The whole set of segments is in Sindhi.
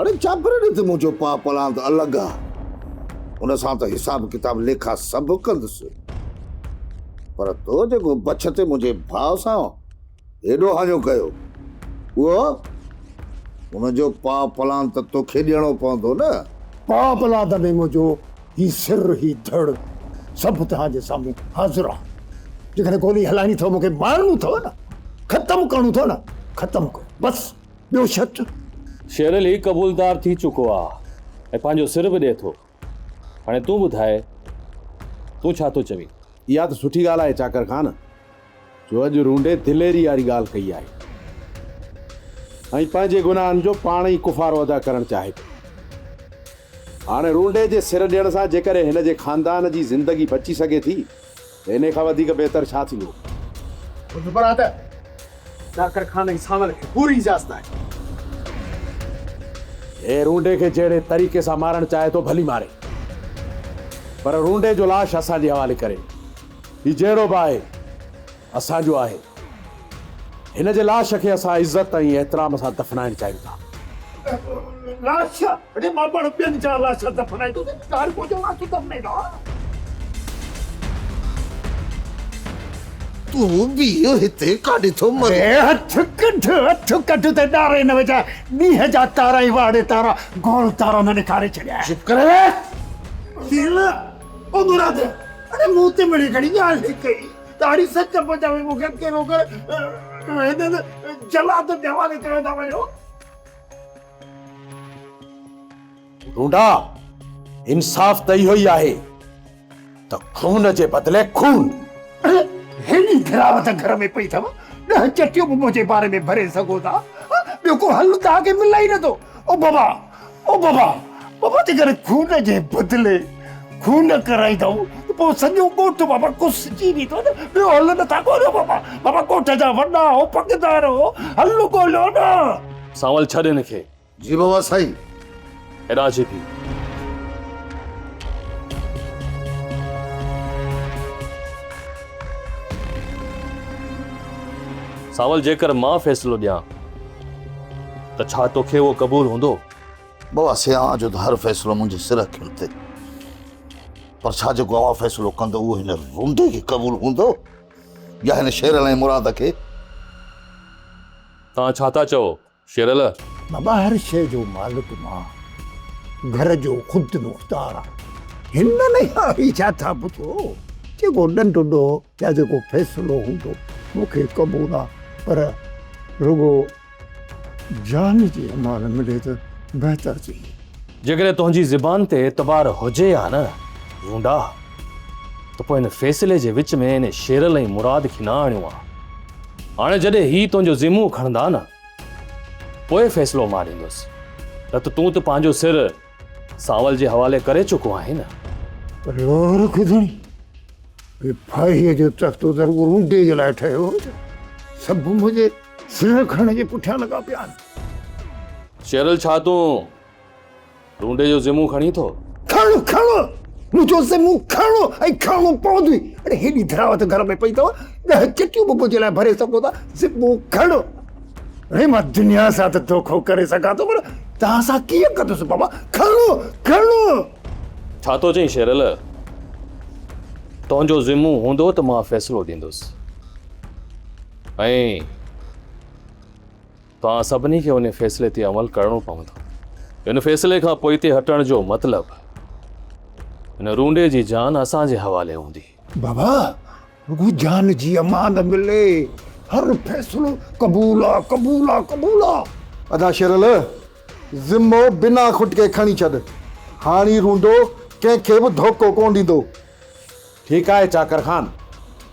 اڙي چاپر ڏي ته منهنجو پاء پلاند الڳ آ، ان سان ته حساب ڪتاب ليکا سڀ ڪندس. پر تو جيڪو بڇ تي منهنجي ڀاء سان هيڏو هاڃو ڪيو، اهو ان جو پاء پلاند ته توکي ڏيڻو پوندو نه. پاء پلاند ۾ منهنجو هي سر، هي ڌڙ سڀ توهان جي سامهون حاضر آ. جيڪڏهن گولي هلائڻي اٿو، مون کي مارڻو اٿو نه، ختم ڪرڻو اٿو نه، ختم ڪيو بس. ٻيو شرط؟ شير علي قبولدار ٿي چڪو آ ۽ پنهنجو سر به ڏئي ٿو. هاڻي تون ٻڌاء، تون ڇا ٿو چوين؟ اها ته سٺي ڳالهه آهي چاڪر خان، جو اڄ رونڊي دليري واري ڳالهه ڪئي آهي ۽ پنهنجي گناهن جو پاڻ ئي ڪفارو ادا ڪرڻ چاهي ٿو. هاڻي رونڊي جي سر ڏيڻ سان جيڪڏهن هن جي خاندان جي زندگي بچي سگهي ٿي ته انهي کان وڌيڪ بهتر ڇا ٿيندو؟ ٻڌ برادر، چاڪر خان ۽ سانول کي پوري اجازت آهي. هي رونڊي کي جهڙي طريقي سان مارڻ چاهي ٿو ڀلي ماري، پر رونڊي جو لاش اسان جي حوالي ڪري. هي جهڙو به آهي، اسان جو آهي. هن جي لاش کي اسان عزت ۽ احترام سان دفنائڻ چاهيون ٿا. لاش؟ اڙي مان پاڻ ٻين جا لاش دفنائيندس، ڪار منهنجو لاش دفنائيندو. تون بيهه هتي ڪاڏي ٿو مرين. اڙي هٿ ڪڍ، هٿ ڪڍ ته ڏاري نه وجهان، ڏينهن جا تارا ئي واڙي تارا، گول تارا نه ڏيکاري ڇڏيا. چپ ڪري ويهه. شيل، او مراد، اڙي مون تي مڙئي گهڻي ڳالهه ڪئي. تاڙي سچ پچ ۾ مون کي اڪيلو ڪري هنن جلادن جي حوالي ڪيو ٿا وڃو. ڍونڍا، انصاف ته اهو ئي آهي ته خون جي بدلي خون. اڙي هيڏي گراوت گهر ۾ پئي اٿو، ڏهه چٽيون به منهنجي باري ۾ ڀري سگهو ٿا، ٻيو ڪو حل توهان کي ملي ئي نٿو. او بابا، او بابا، بابا جيڪڏهن خون جي بدلي خون ڪرائيندؤ ته پوء سڄو ڳوٺ بابا ڪسجي ويندو نه، ٻيو حل نٿا ڳوليو بابا، بابا ڳوٺ جا وڏا هو، پڳدار هو، حل ڳوليو نه. سانول ڇڏ هن کي. جي بابا سائين. هيڏانهن اچي ٿي. سانول جيڪر مان فيصلو ڏيان ته ڇا توکي اهو قبول هوندو؟ بابا سيان جو ته هر فيصلو منهنجي سر اکين تي، پر ڇا جيڪو اوهان فيصلو ڪندو اهو هن رونڊي کي قبول هوندو يا هن شيرل ۽ مراد کي؟ توهان ڇا ٿا چئو شيرل؟ بابا هر شيء جو مالڪ مان، گهر جو خود مختار آ. هنن يا هي ڇا ٿا پڇو؟ جيڪو ڏنڊ ڏوهه يا جيڪو فيصلو هوندو مون کي قبول آ، پر رڳو جان جي امان ملي ته بهتر ٿيندو. جيڪڏهن تنهنجي زبان تي اعتبار هجي ها نه رونڊا ته پوء هن فيصلي جي وچ ۾ ان شيرل ۽ مراد کي نه آڻيون ها. هاڻي جڏهن هي تنهنجو ذمو کڻندا نه پوء فيصلو مان ڏيندس. نه ته تون ته پنهنجو سر سانول جي حوالي ڪري چڪو آهين نه. لوهر کدڻي هي ڦاهيء جو تختو ته رڳو رونڊي جي لاء ٺهيو هو ڇا؟ سڀ منهنجي سر کڻڻ جي پٺيان لڳا پيا آهن. شيرل ڇا تون رونڊي جو ذمو کڻين ٿو؟ کڻ کڻ منهنجو ذمو کڻ ۽ کڻڻو پوندوئي. اڙي هيڏي ڌراوت گهر ۾ پئي اٿو، ڏهه چٽيون به منهنجي لاء ڀري سگهو ٿا، ذمو کڻ. اڙي مان دنيا سان ته دوکو ڪري سگهان ٿو پر توهان سان ڪيئن ڪندس بابا، کڻ کڻ. ڇا ٿو چئين شيرل؟ تنهنجو ذمو هوندو ته مان فيصلو ڏيندس ۽ توهان سڀني کي ان فيصلي تي عمل ڪرڻو پوندو. ان فيصلي کان پوئتي هٽڻ جو مطلب ان رونڊي جي جان اسان جي حوالي هوندي. بابا رڳو جان جي امان ملي، هر فيصلو قبول آ، قبول آ، قبول آ. ادا شيرل ذمو بنا کٽڪي کڻي ڇڏ، هاڻي رونڊو ڪنهن کي به ڌوڪو ڪونه ڏيندو. ٺيڪ آهي چاڪر خان،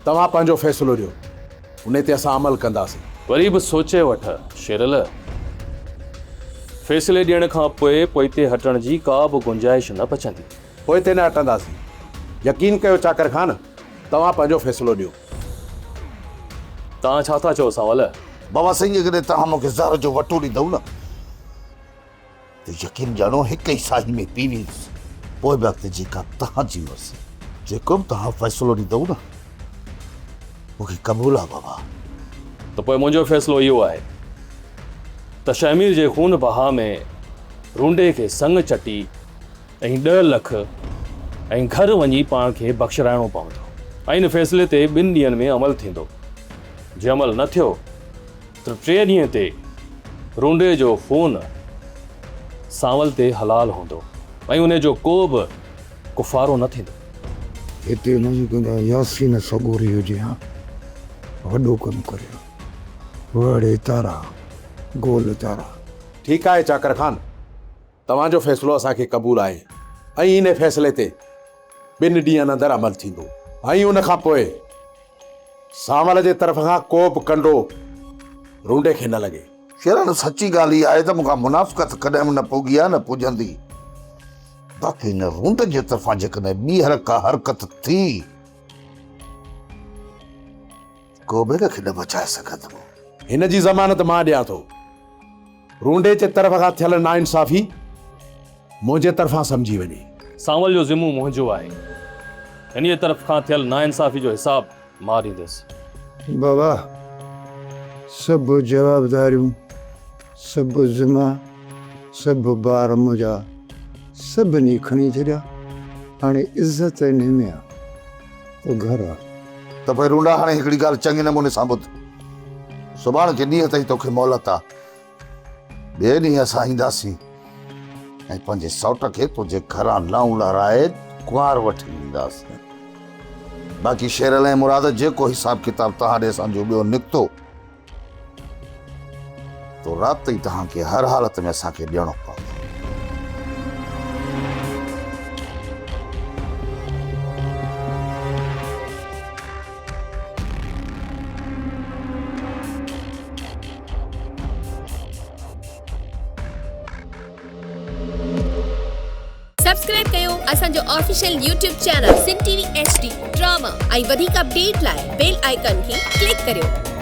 توهان پنهنجو فيصلو ڏيو، انهي تي اسان عمل ڪنداسين. وري به سوچي وٺ شيرل، فيصلي ڏيڻ کان پوء پوئتي هٽڻ جي ڪا به گنجائش نه بچندي. پوئتي نه هٽنداسين، يقين ڪيو چاڪر خان، توهان پنهنجو فيصلو ڏيو. توهان ڇا ٿا چئو سانول؟ بابا سائين جيڪڏهن توهان مون کي زهر جو وٽو ڏيندؤ نه ته يقين ڄاڻو هڪ ئي ساهي ۾ پي ويندس، پوء به اڳتي جيڪا توهان جي مرضي، جيڪو به توهان فيصلو ڏيندؤ نه مون کي قبول آ بابا. ته پوء منهنجو فيصلو اهو آهي ته شهمير جي خون بها ۾ رونڊي کي سڱ چٽي ۽ ڏهه لک ۽ گهر وڃي پاڻ کي بخشرائڻو پوندو ۽ ان فيصلي تي ٻن ڏينهن ۾ عمل ٿيندو. جي عمل نه ٿيو ته ٽئين ڏينهن تي رونڊي جو خون سانول تي حلال هوندو ۽ ان جو ڪو به ڪفارو نه ٿيندو. هتي نه جيڪڏهن ياسين سڳوري هجي ها وڏو ڪم ڪري ها. وڙي تارا گول تارا. ٺيڪ آهي چاڪر خان، توهان جو فيصلو اسان کي قبول آهي ۽ انهي فيصلي تي ٻن ڏينهن اندر عمل ٿيندو ۽ ان کان پوء سانول جي طرف کان ڪو به ڪنڊو رونڊي کي نه لڳي. شيران سچي ڳالهه اها آهي ته مون کان منافقت ڪڏهن به نه پوڳي آهي نه پڄندي. باقي هن رونڊ جي طرفان جيڪڏهن ٻيهر ڪا حرڪت ٿي ڪو به هن کي نه بچائي سگهندو. هن جي ضمانت مان ڏيان ٿو. رونڊي جي طرف کان ٿيل ناانصافي منهنجي طرفان سمجهي وڃي. سانول جو ذمو منهنجو آهي. هن جي طرف کان ٿيل ناانصافي جو حساب مان ڏيندس. بابا سڀ جوابداريون، سڀ ذما، سڀ بار منهنجا سڀني کڻي ڇڏيا. هاڻي عزت انهي ۾ آ ته گهر آ. ته پوء رونڊا هاڻي هڪڙي ڳالهه چڱي نموني سان ٻڌ. سڀاڻ ڪي ڏينهن تائين توکي مهلت آ. ٻئي ڏينهن اسان اينداسين ۽ پنهنجي سئوٽ کي تنهنجي گهران لائون لهرائي ڪنوار وٺي اينداسين. باقي شيرل ۽ مراد جيڪو حساب ڪتاب توهان ڏي اسان جو ٻيو نڪتو تو رات ئي توهان کي هر حالت ۾ اسان کي ڏيڻو پوندو. سبسڪرائب ڪيو اسان جو official YouTube channel Sindh T V H D drama ۽ وڌيڪ اپڊيٽ لاء بيل آئيڪان کي ڪلڪ ڪريو.